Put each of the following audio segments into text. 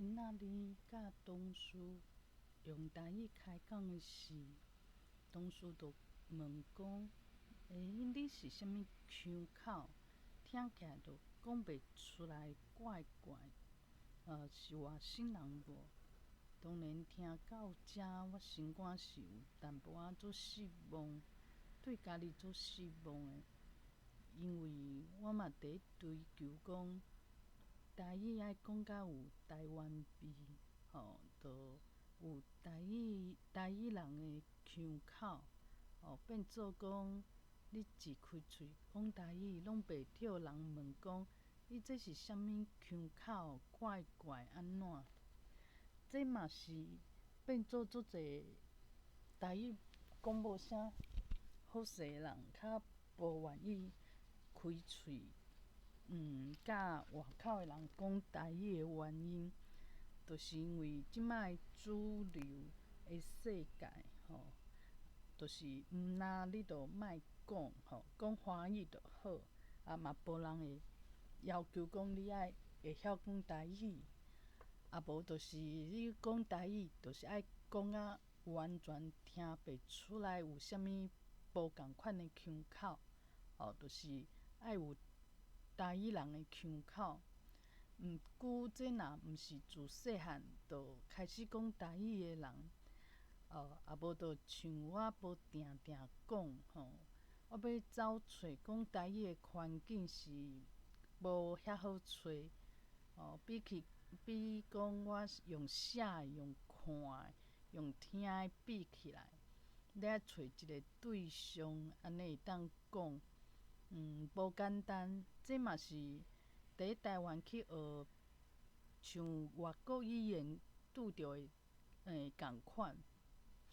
今仔日佮同事用台語開講的時，同事就問講：欸，你是啥物腔口？聽起來就講袂出來，怪怪，是外省人無？當然聽到遮，我心肝是有淡薄仔做失望，對家己做失望的，因為我嘛佇咧追求講台語愛講甲有台灣味，吼，就有台語人的腔口，吼，變做講你一開喙講台語，攏袂予人問講你這是啥物腔口，怪怪按怎？這嘛是變做足濟台語講無啥好勢的人，較無願意開喙，佮外口的人講台語的原因，就是因為這擺主流的世界，吼，就是毋若你就莫講，吼，講華語就好，啊嘛無人會要求講你愛會曉講台語。啊無就是你講台語，就是愛講甲完全聽袂出來有啥物無仝款的腔口，吼，就是愛有台語人的腔口。毋過這若毋是自細漢就開始講台語的人，啊無就像我無定定講，吼，我欲走揣講台語的環境是無遐好揣，吼，比起比講我用寫的、用看的、用聽的比起來，你愛揣一個對象，按呢會當講，無簡單。這嘛是佇咧台灣去學像外國語言拄著的仝款，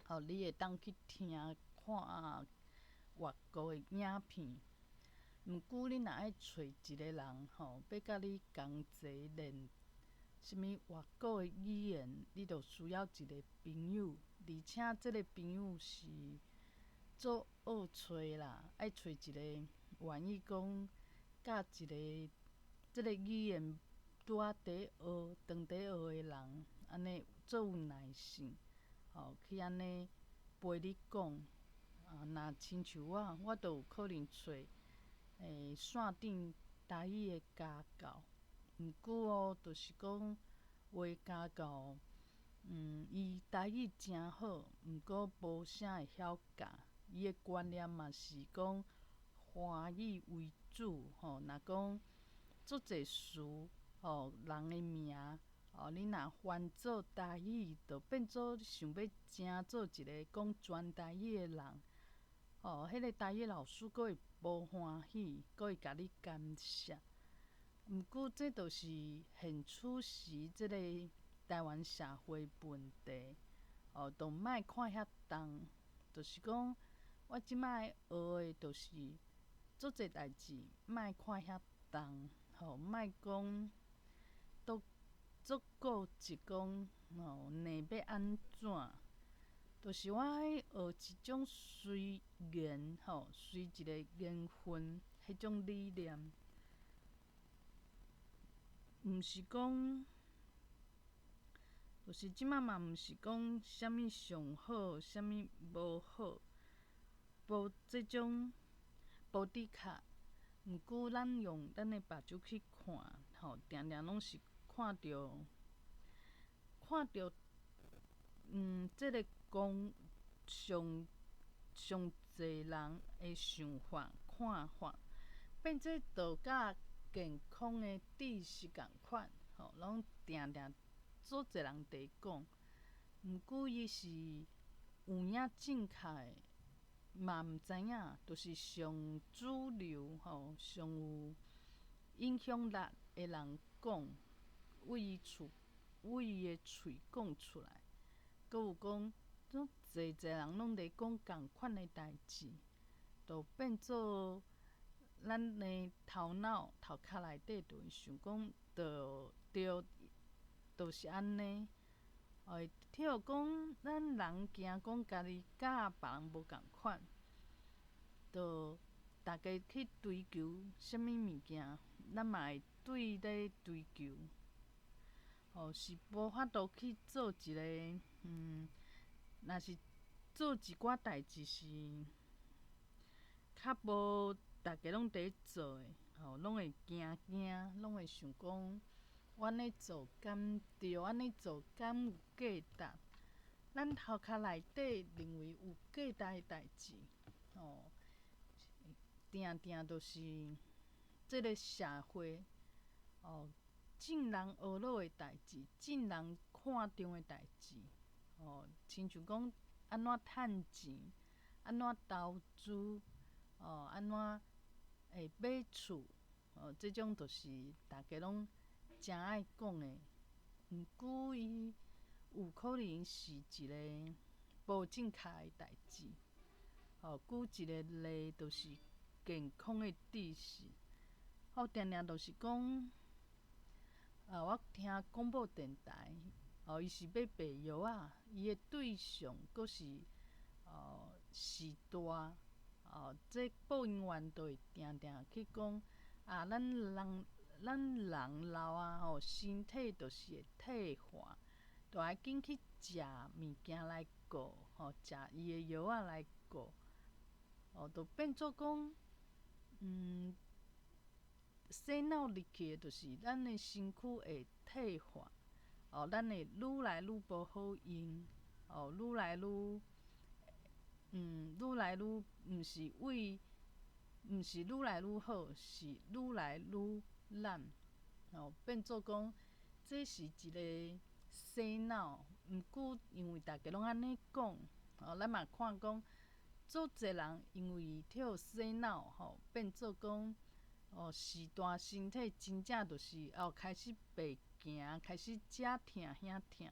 吼，你會當去聽看外國的影片，毋過你若愛揣一個人，吼，欲佮你仝齊練啥物外國的語言，你就需要一個朋友，而且這個朋友是足惡揣啦，愛揣一個願意講佮一個這個語言拄仔佇咧學、當佇咧學的人，按呢足有耐性，吼，去按呢陪你講。啊，若親像我，我就有可能揣線頂台語的家教。毋過哦，就是講有的家教，伊台語誠好，毋過無啥會曉教，伊的觀念嘛是講華語為主，吼。若講足濟詞，吼，人的名，吼，你若翻做台語，就變做你想欲成做一个講全台語的人，吼，彼个台語老師閣會無歡喜，閣會共你干涉。毋過這就是現此時這個台灣社會問題，哦，就莫看遐重，就是講我這擺學的，就是足濟代誌，莫看遐重，吼，莫講都足固執講，吼，硬欲按怎，就是我愛學一種隨緣，吼，隨一个緣分，彼種理念。毋是講，就是這擺嘛，毋是講啥物上好，啥物無好，無這種無的確。毋過咱用咱的目睭去看，吼，定定攏是看著，看著，這个講上上濟人的想法、看法，變做就佮健康的知識仝款，吼，攏定定足濟人佇講。毋過伊是有影正確的，嘛毋知影，就是上主流吼，上有影響力的人講，為伊喙為伊的喙講出來，閣有講，足濟濟人攏佇講仝款的代誌，就變做咱的頭腦頭殼內底就會想講，就對，就是按呢。會聽講咱人驚講家己佮別人無仝款，就逐家去追求啥物物件，咱嘛會對咧追求。吼，是無法度去做一个，若是做一寡代誌是較無逐家攏佇咧做的，吼，攏會驚驚，攏會想講，我按呢做敢對？按呢做敢有價值？咱頭殼內底認為有價值的代誌，吼，定定都是這个社會，哦，眾人學樂的代誌，眾人看重的代誌，哦，親像講按怎趁錢，按怎投資，哦，按怎會買厝，哦，這種就是大家攏誠愛講的。毋過伊有可能是一个無正確的代誌。哦，舉一个例，就是健康的知識。哦，定定就是講，啊，我聽廣播電台，哦，伊是欲賣藥仔，伊的對象閣是哦序大，哦，這播音員就會定定去講，啊，咱人老啊吼，身體就是會退化，就愛緊去食物件來顧，吼，食伊的藥仔來顧，哦，就變做講，洗腦入去的，就是咱的身軀會退化，哦，咱會愈來愈無好用，哦，愈來愈，毋是為，毋是愈來愈好，是愈來愈爛，哦，變做講，這是一个洗腦，毋過因為逐家攏按呢講，哦，咱嘛看講，足濟人因為予洗腦，吼，變做講，哦，序大身體真正就是哦，開始袂行，開始遮疼遐疼。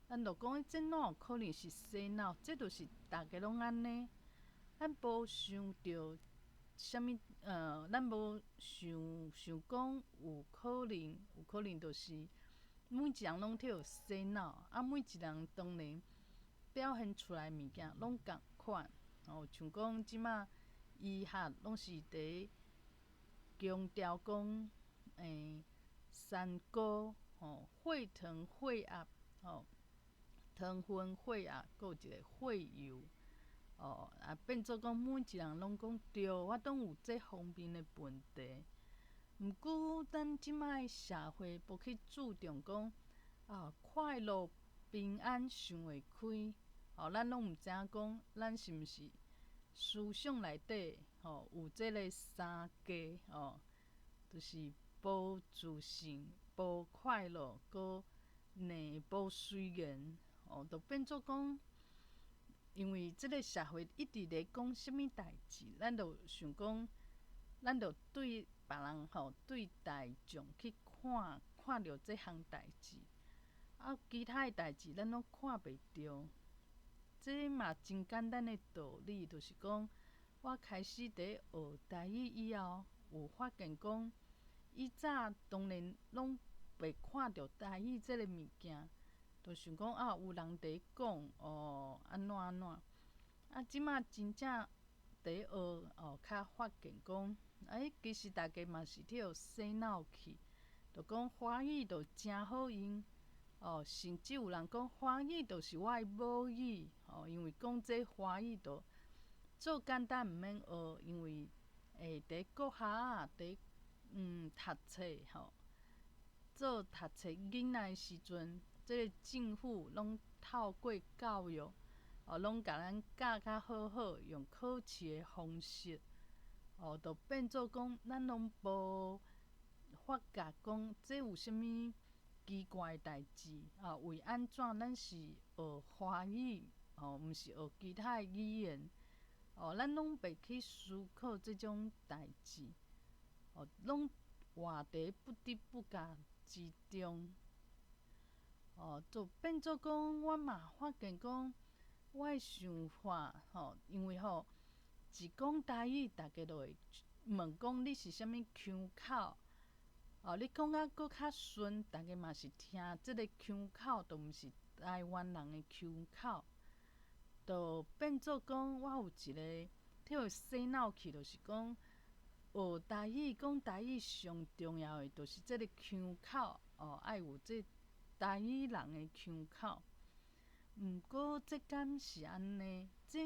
咱就講，這哪有可能是洗腦？這就是逐家攏按呢，咱無想著啥物，咱無想想講有可能，有可能就是每一人攏予洗腦，啊，每一人當然表現出來物件攏仝款，哦，像講這馬醫學攏是佇強調講，三高，吼，血糖、血壓，吼，糖分、血壓，閣有一个血油，哦，啊，變做講每一人攏講對，我攏有這方面的問題。毋過，咱這馬的社會無去注重講，啊，快樂、平安想會開，哦，咱攏毋知影講，咱是毋是思想內底，吼，有這个三加，吼，就是無自信、無快樂、閣呢無隨緣，哦，就變做講，因為這个社會一直咧講啥物代誌，咱就想講，咱就對別人吼，對大眾去看，看著這項代誌，啊，其他的代誌咱攏看袂著。這嘛真簡單的道理，就是講，我開始佇學台語以後，有發現講，以早當然攏袂看著台語這个物件，就想講啊，有人佇講哦，按怎按怎，啊，這馬真正佇學哦，較發現講，欸，其實大家嘛是予洗腦去，就講華語就誠好用，哦，甚至有人講華語就是我的母語，哦，因為講這華語就做簡單毋免學，因為佇國校啊，佇讀冊吼，做讀冊囡仔的時陣，這个政府攏透過教育，哦，攏共咱教較好好，用考試的方式，哦，就變做講咱攏無發覺講這有啥物奇怪的代誌啊？為按怎咱是學華語，哦，毋是學其他的語言？哦，咱攏袂去思考這種代誌，哦，攏活佇不知不覺之中，哦，就變做講，我嘛發現講，我的想法吼，因為吼，一講台語，大家就會問講你是啥物腔口，哦，你講甲閣較順，大家嘛是聽這个腔口，都毋是台灣人的腔口。就變做講，我有一个予洗腦去，就是講學台語、講台語上重要的，就是這个腔口哦，愛有這台語人的腔口。毋過這敢是按呢？這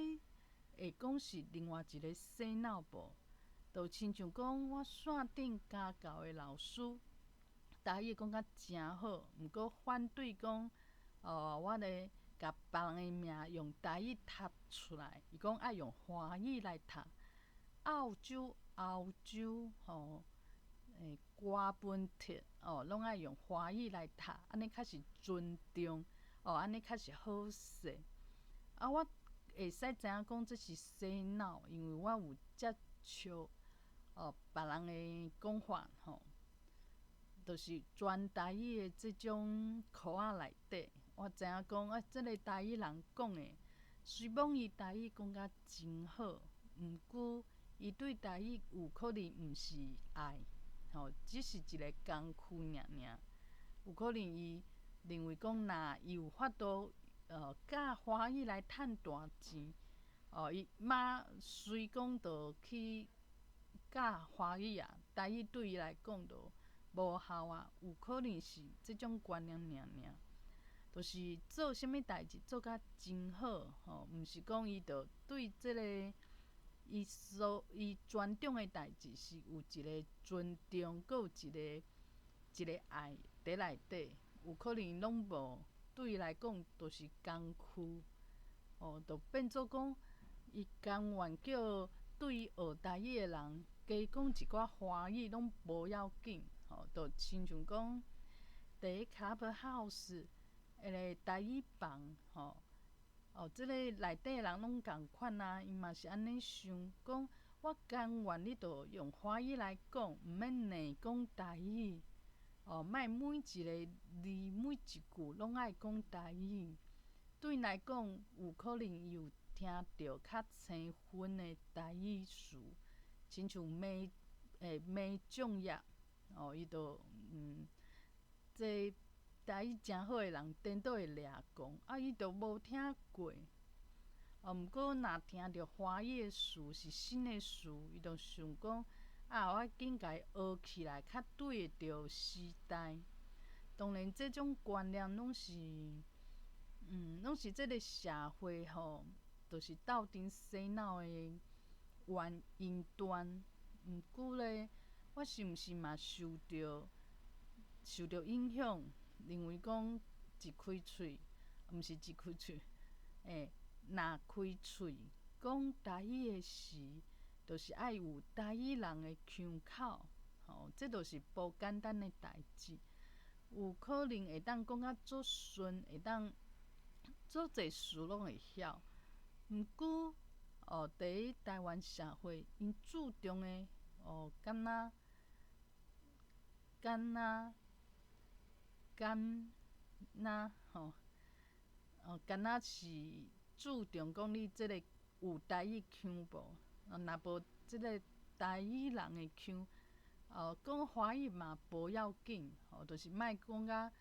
會講是另外一个洗腦無？就親像講我線頂家教的老師，台語講甲誠好，毋過反對講，哦，我咧共別人的名用台語讀出來，伊講愛用華語來讀。澳洲、歐洲，吼，瓜分特，哦，攏愛用華語來讀，按呢較是尊重，哦，按呢較是好勢。啊，我會使知影講這是洗腦，因為我有接觸，哦，別人的講法，吼，就是全台語的這種箍仔內底，我知影講啊，這个台語人講的，雖罔伊台語講甲真好，毋過伊對台語有可能毋是愛，吼，只是一个工具爾爾。有可能伊認為講，若伊有法度，教華語來趁大錢，哦，伊媽隨講就去教華語啊，台語對伊來講就無效啊，有可能是這種觀念爾爾，就是做啥物代誌做甲真好，吼，毋是講伊就對這个伊所伊專長的代誌是有一个尊重，閣有一个一个愛佇內底，有可能攏無，對伊來講就是工具，哦，就變做講伊甘願叫對伊學台語的人加講一寡華語攏無要緊，吼，就親像講佇 Clubhouse 彼个台語房，吼，哦，這个內底的人攏仝款啊，伊嘛是按呢想，講我甘願你著用華語來講，毋免硬講台語，哦，莫每一个字每一句攏愛講台語。對𪜶來講，有可能伊有聽著較青分的台語詞，親像罵罵醬葉，哦，伊就這台語誠好的人，顛倒會掠狂，啊，伊就無聽過。哦，毋過若聽著華語的詞是新的詞，伊就想講，啊，我緊共伊學起來，較對會著時代。當然，這種觀念攏是，攏是這个社會吼，就是鬥陣洗腦的原因端。毋過咧，我是毋是嘛受著影響？認為講一開喙，毋是一開喙，若開喙講台語的時，就是愛有台語人的腔口，吼，這就是無簡單的代誌。有可能會當講甲足順，會當足濟詞攏會曉。毋過，哦，佇台灣社會，𪜶注重的，哦，敢若敢若敢若吼，哦，敢若是注重講你這个有台語腔無？若無這个台語人的腔，哦，講華語嘛無要緊，吼，就是莫講甲，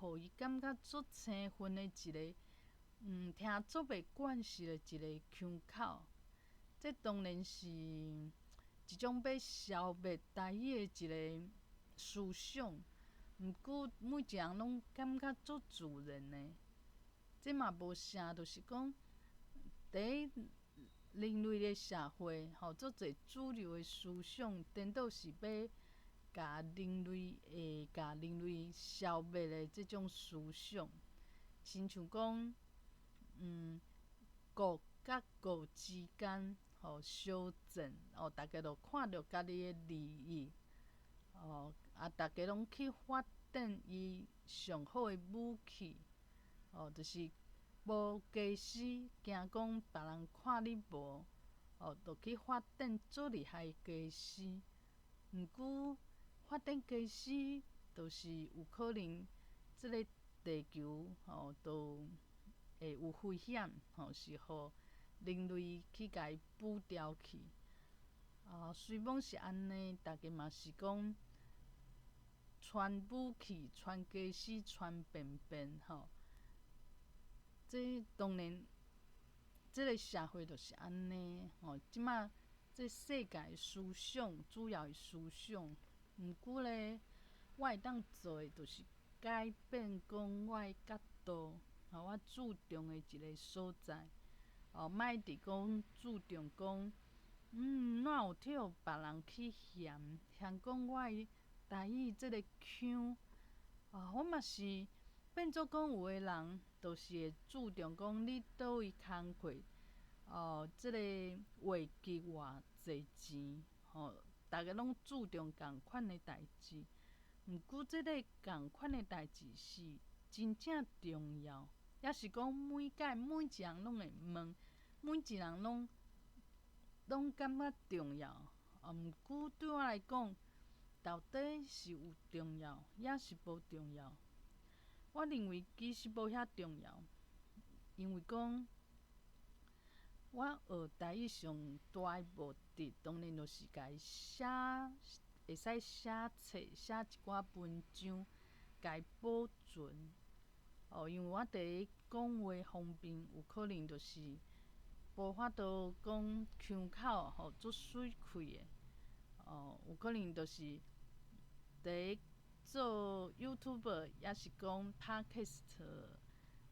予伊感覺足生分的一个，聽足袂慣勢的一个腔口。這當然是一種欲消滅台語的一个思想。毋過每一人攏感覺足自然的，這嘛無啥，就是講，佇人類的社會，吼，足濟主流的思想，顛倒是欲共人類會共人類消滅的這種思想，親像講，國佮國之間，吼，相戰，哦，逐家都看著家己的利益，哦，啊，逐家攏去發展伊上好的武器，哦，就是無家私，驚講別人看你無，哦，就去發展足厲害的家私。毋過發展家私，就是有可能這个地球吼都會有危險，吼，是予人類去共伊補掉去。啊，雖罔是按呢，逐家嘛是講傳武器、傳家私、傳便便，吼。這當然，這个社會就是按呢，吼。這馬這世界思想主要的思想，毋過咧，我會當做的就是改變講我的角度，吼，我注重的一个所在，哦，莫直講注重講，哪有予別人去嫌，嫌講我的台語這个腔，啊，我嘛是變做講有的人，就是會注重講你佗位工課，哦，這个會計偌濟錢，吼，逐家攏注重仝款的代誌。毋過這个仝款的代誌是真正重要，抑是講每擺每一人攏會問，每一人攏感覺重要。啊，毋過對我來講，到底是有重要，抑是無重要？我認為其實無遐重要，因為講我學台語上大的目的，當然就是共伊寫，會使寫冊、寫一寡文章，共伊保存。哦，因為我佇咧講話方面，有可能就是無法度講腔口吼足媠氣的，哦，有可能就是佇咧做 YouTuber，抑是講 Podcast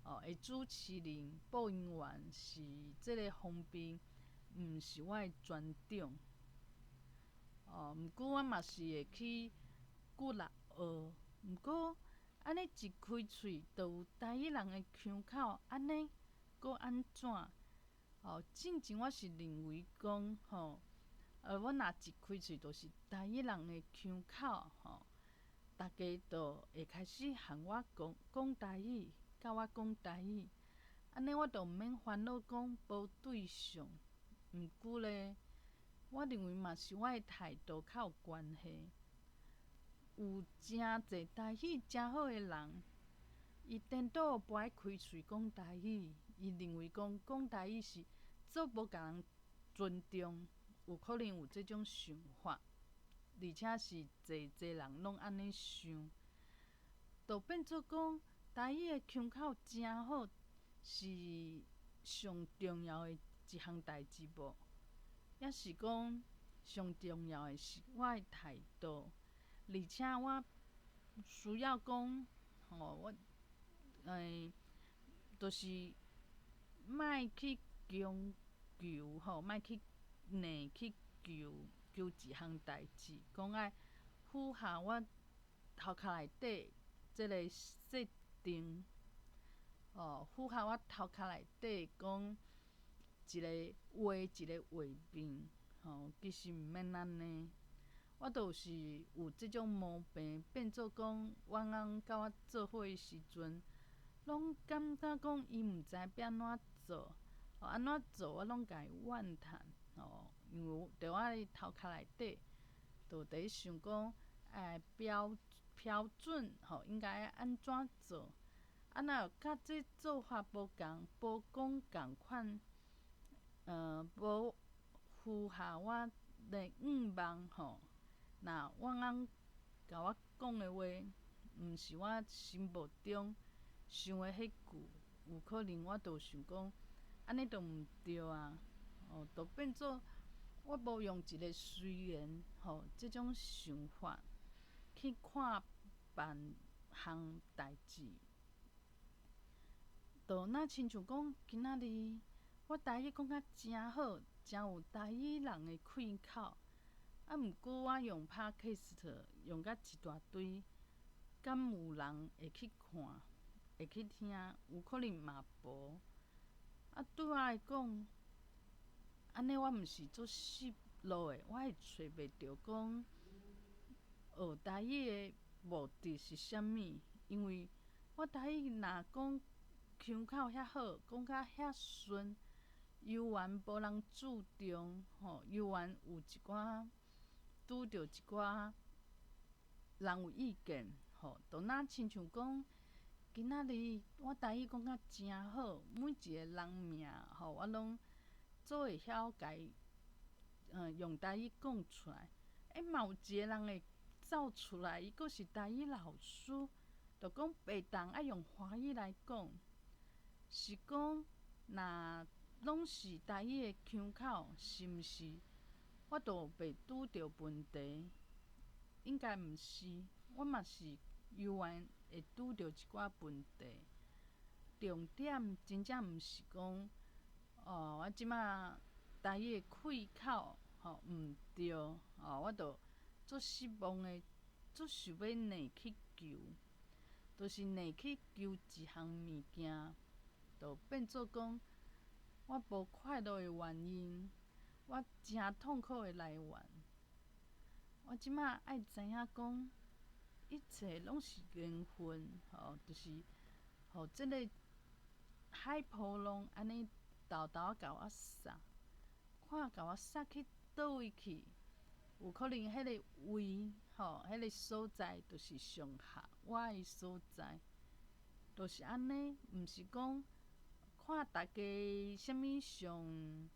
哦的主持人、播音員是這个方面，毋是我的專長。哦，毋過我嘛是會去努力學，毋過按呢一開喙就有台語人的腔口，按呢閣按怎？哦，進前我是認為講吼，我若一開喙就是台語人的腔口吼，逐家就會開始向我講講台語，佮我講台語，按呢我就毋免煩惱講無對象。毋過咧，我認為嘛是我的態度較有關係。有誠濟台語誠好的人，伊顛倒無愛開喙講台語，伊認為講講台語是足無共人尊重，有可能有這種想法，而且是濟濟人攏按呢想，就變做講台語的腔口誠好，是上重要的一項代誌無？抑是講上重要的是我的態度，而且我需要講，吼，我，就是莫去強求，吼，莫去硬去求求一項代誌，講愛符合我頭殼內底這个設定，哦，符合我頭殼內底講一个畫一个畫面，吼，其實毋免按呢。我就是有這種毛病，變做講我翁佮我做伙的時陣，攏感覺講伊毋知欲按怎做，按怎做我攏共伊怨嘆，吼，因為佇我的頭殼內底，就佇咧想講，標標準，吼，應該按怎做？啊，若有佮這做法無仝，無講仝款，無符合我的願望，吼。若我翁共我講的話，毋是我心目中想的彼句，有可能我就想講，按呢就毋對啊，哦，就變做我無用一个隨緣吼，這種想法去看萬項代誌，就若親像講今仔日我台語講甲誠好，誠有台語人的氣口。啊，毋過我用 Podcast 用甲一大堆，敢有人會去看，會去聽？有可能嘛無。啊，對我來講，按呢我毋是足失落的，我會揣袂著講學台語的目的是啥物？因為我台語若講腔口遐好，講甲遐順，猶原無人注重，吼，猶原有一寡拄著一寡人有意見，吼，就若親像講，今仔日我台語講甲誠好，每一个人名，吼，我攏做會曉共伊，用台語講出來。欸，嘛有一个人會走出來，伊閣是台語老師，就講袂當愛用華語來講，是講若攏是台語的腔口，是毋是？我就袂拄著問題，應該毋是，我嘛是猶原會拄著一寡問題。重點真正毋是講，哦，我這馬台語的開口吼毋對，哦，我就足失望的，足想欲硬去求，就是硬去求一項物件，就變做講我無快樂的原因，我誠痛苦的來源。我這馬愛知影講，一切攏是緣分，吼，就是予這个海波浪按呢沓沓仔共我捒，看共我捒去佗位去，有可能彼个位，吼，彼个所在就是上合我的所在，就是按呢，毋是講看逐家啥物上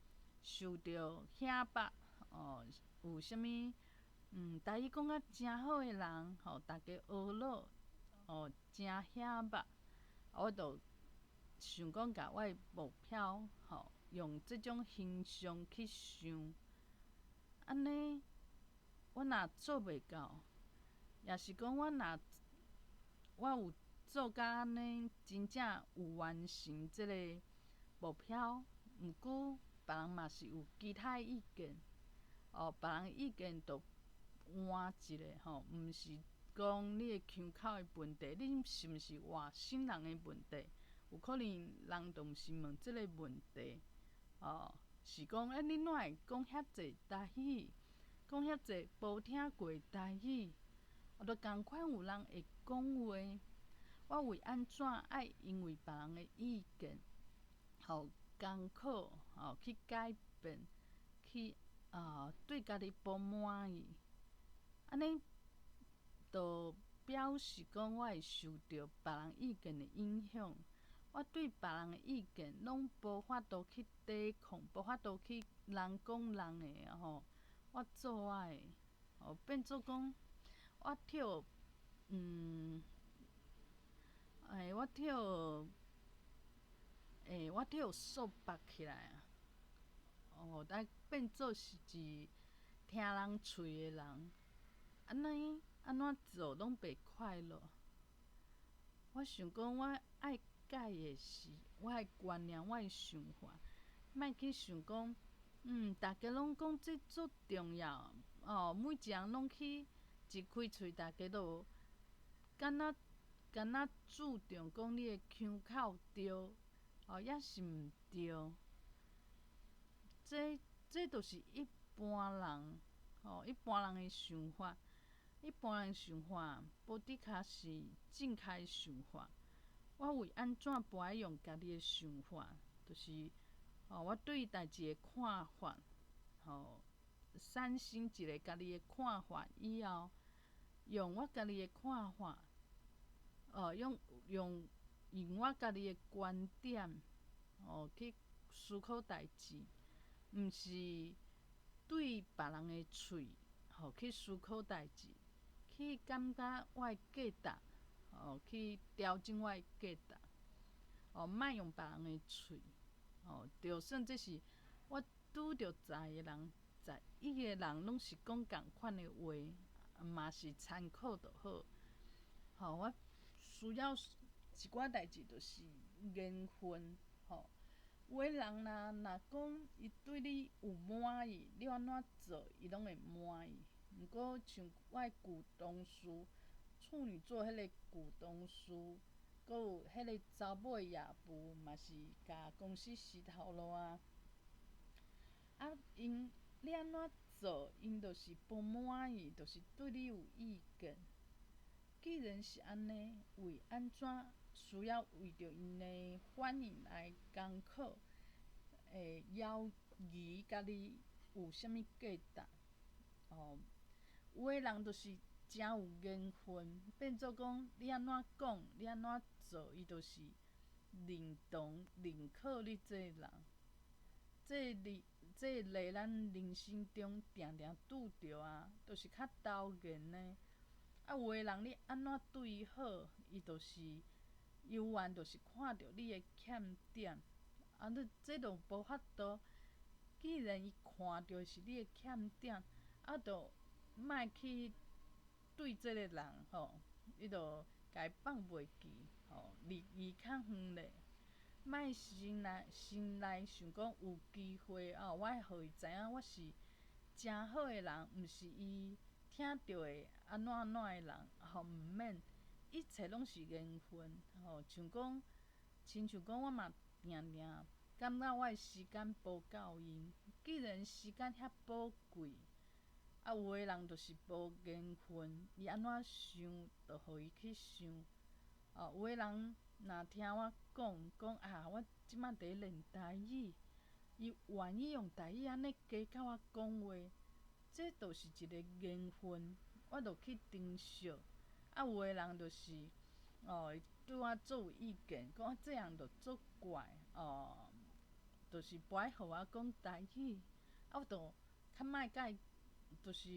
受著顯白，哦，有啥物台語講甲誠好的人，吼，逐家學落，哦，誠顯白，我就想講共我的目標，吼，用這種形象去想，按呢，我若做袂到，抑是講我若我有做甲按呢，真正有完成這个目標，毋過別人嘛是有其他意見，哦，別人意見就換一个吼，毋是講你的腔口的問題，你是毋是外省人的問題？有可能人就毋是問這个問題，哦，是講欸，你哪會講遐濟台語，講遐濟無聽過台語，就仝款有人會講話，我為按怎愛因為別人的意見，予艱苦，吼去改變，去啊對家己無滿意，按呢，就表示講我會受著別人意見的影響。我對別人的意見攏無法度去抵抗，無法度去人講人的吼，我做我的，吼變做講我跳，欸，我跳，欸，我跳束縛起來啊，哦，來變做是一聽人喙的人，按呢按怎做攏袂快樂。我想講，我愛改的是我的觀念，我的想法，莫去想講，逐家攏講這足重要，哦，每一人攏去一開喙，逐家都敢若敢若注重講你的腔口對，哦，抑是毋對？這這就是一般人，吼，一般人的想法，一般人想法，無的確是正確的想法。我為按怎無愛用家己的想法，就是吼，我對代誌的看法，吼，產生一个家己的看法以後，用我家己的看法，哦，用用用我家己的觀點，哦，去思考代誌，毋是對別人的喙，吼去思考代誌，去感覺我的價值。哦，去調整我的價值，哦，莫用別人的喙，哦，就算這是我拄著十个人，11個人攏是講仝款的話，嘛是參考就好。吼，我需要一寡代誌，就是緣分，吼。有的人若若講伊對你有滿意，你按怎做，伊攏會滿意。毋過像我的舊同事，處女座彼个舊同事，閣有彼个查某的業務，嘛是共公司死頭路啊。啊，𪜶你按怎做，𪜶就是無滿意，就是對你有意見。既然是按呢，為按怎需要為著𪜶的反應來艱苦，會猶疑家己有啥物價值？哦，有的人就是誠有緣分，變做講你按怎講，你按怎做，伊就是認同、認可你這个人。這個這個咱人生中定定拄著啊，就是較投緣的。啊，有的人你按怎對伊好，伊就是猶原就是看著你的欠點。啊，你這就無法度。既然伊看著是你的欠點，啊，就莫去對這个人吼，伊就共伊放袂記，吼，離伊較遠咧。莫先來先來想講有機會哦，我愛予伊知影我是誠好的人，毋是伊聽著的按怎按怎的人，吼，毋免，一切攏是緣分，吼，像講，親像講我嘛定定感覺我的時間無夠用，既然時間遐寶貴，啊，有的人就是無緣分，伊按怎想，就予伊去想。哦，有的人若聽我講，講啊，我這擺佇咧練台語，伊願意用台語按呢加佮我講話，這就是一個緣分，我就去珍惜。啊，有的人就是，哦，對我足有意見，講這人就足怪，哦，就是無愛予我講台語，啊，我就較莫共伊，就是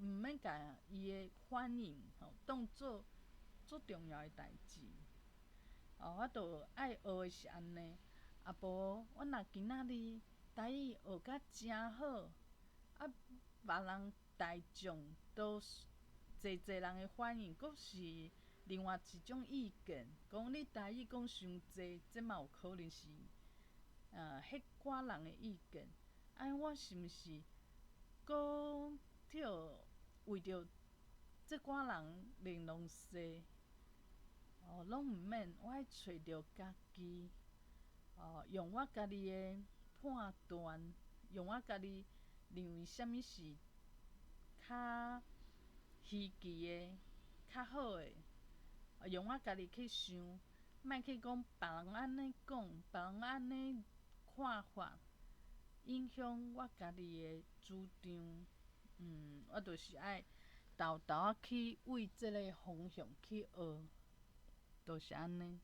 毋免共伊的反應，吼，當做足重要的代誌。哦，我就愛學的是按呢，啊無我若今仔日台語學甲誠好，啊，別人大眾都濟濟人的反應，閣是另外一種意見，講你台語講傷濟，這嘛有可能是，彼寡人的意見。啊，我是毋是閣去為著這寡人玲瑯勢？哦，攏毋免，我愛揣著家己，哦，用我家己的判斷，用我家己認為啥物是較稀奇的、較好的，用我家己去想，莫去講別人按呢講，別人按呢看法，影響我家己的主張。我就是愛沓沓仔去為這个方向去學，就是按呢。